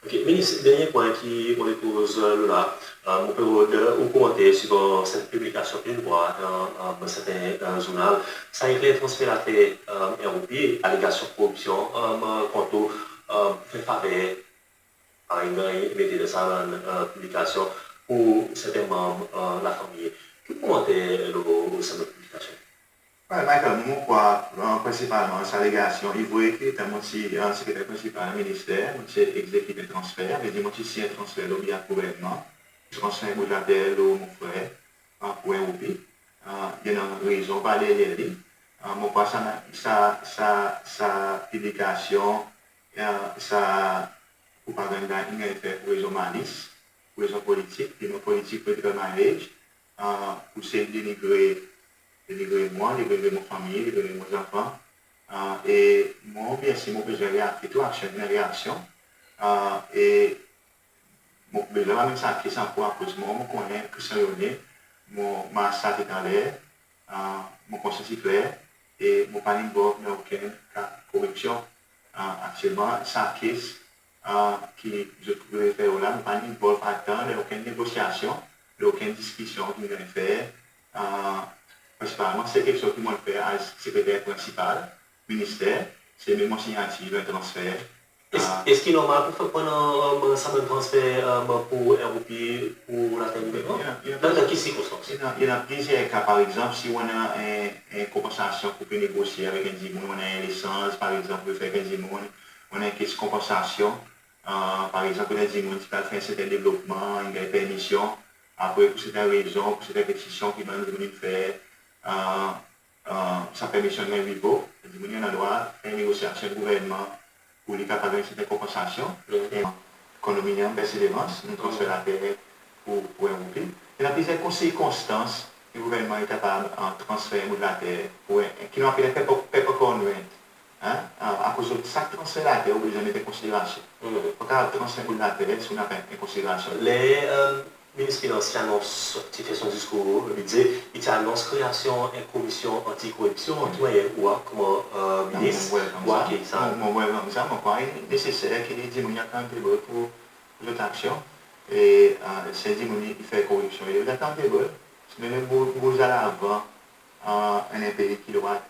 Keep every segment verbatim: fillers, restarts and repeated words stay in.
Ok, Minis, dernyen pwen ki mon le poz lo la, mon pe rod ou komante si bann serten piblikasyon ki nou war dan serten zournal. Sa enkli transfer later R1, alegasyon koripsyon kont ou, fer faver, parey nou mete dan sa bann piblikasyon, pour serten manm lafanmir. Ki ou komante lo sa bann piblikasyon? Wi, Michael, mon krwar prensipalman sa alegasyon, i vre ki letan mon ti Sekreter Prensipal Minister, mon ti egzekit en transfer, vedir mon ti sinyen transfer lo bidze Gouvernman, transfer bout later lo mon frer pour R1. I annan rezon par deryer li. Mon krwar sa, sa, sa, sa piblikasyon, sa propagann la, in ganny fer pour rezon malis, pour rezon politik, pour politik political mileage, pour sey denigre, denigre mwan, denigre mon fanmir, denigre mon zanfan. E mon, byensir, mon bezwen reaksyon, tou aksyon i annan reaksyon. E mon bezwen anmenn sa kes an kour akoz mwan, mon konnen Christian Yonne, mon mars sa tet anler, mon konsyans i kler, e mon pa'n involve dan okenn ka koripsyon. Aktyelman, sa kes ki zot pe fer la, mon pa'n involve ladan dan okenn negosyasyon, dan okenn diskisyon ki nou ganny fer. Prensipalman, se keksoz ki mon fer as Sekreter Prensipal Minister, se met mon sinyatir dan transfer. Eski, eski i normal pour fer pran sa bann transfer pour R1 pour later Gouvernman? Dan ki sirkonstans? I annan, i annan plizyer ka. Par egzanp, si ou annan en, en konpansasyon ki ou pe negosye avek en dimoun, ou annan en lesanz, par egzanp, ou pe fer avek en dimoun, ou annan en keksoz konpansasyon, par egzanp, ou annan en dimoun ki pe al fer serten devlopman, in ganny permisyon, apre pour serten rezon, pour serten petisyon ki bann dimoun in fer, sa permisyon in ganny revoke, dimoun i annan drwa fer negosyasyon avek Gouvernman pour li kapab ganny serten konpansasyon. E kondominium, Perseverance, nou transfer later pour, pour R1. I annan plizyer sirkonstans ki Gouvernman i kapab transfer bout later pour, ki nou apel pep, pep konvenant. Akoz sak transfer later ou bezwen met an konsiderasyon. Ou pa kapab transfer bout later si ou napa en konsiderasyon. Ler Minis Finans ti anons, ti fer son diskour Bidze, i ti anons kreasyon en komisyon anti-koripsyon. Ki mannyer ou, konman Minis, ou akeyir sa? Mon, mon welcome sa, mon krwar i neseser ki dimoun i accountable pour zot aksyon. E si dimoun i fer koripsyon, i accountable. Menm bouz alavan, annan en pei ki drwat,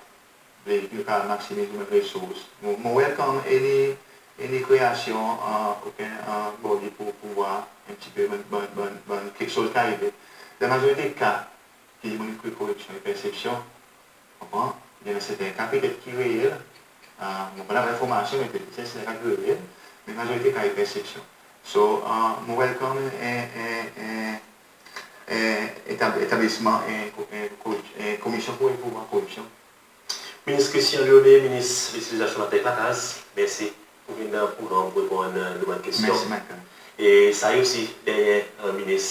ki nou kapab maksimiz nou resours. Mon, mon welcome any, any kreasyon okenn body pour, pour war en pti pe bann, bann, bann, bann keksoz ki arive. Dan mazorite ka, ki dimoun i kriy koripsyon, i persepsyon. Konpran? I annan serten ka petet ki reel. Mon pa annan lenformasyon, me petet serten ka ki reel. Me mazorite ka i persepsyon. So, mon welcome en, en, en, en etab-, etablisman en, en komisyon pour, pour war koripsyon. Minis Christian Lionnet, Minis Letilizasyon Later ek Lakaz, mersi pour vin dan progranm pour reponn nou bann kestyon. Mersi, Michael. E sa i osi dernyen Minis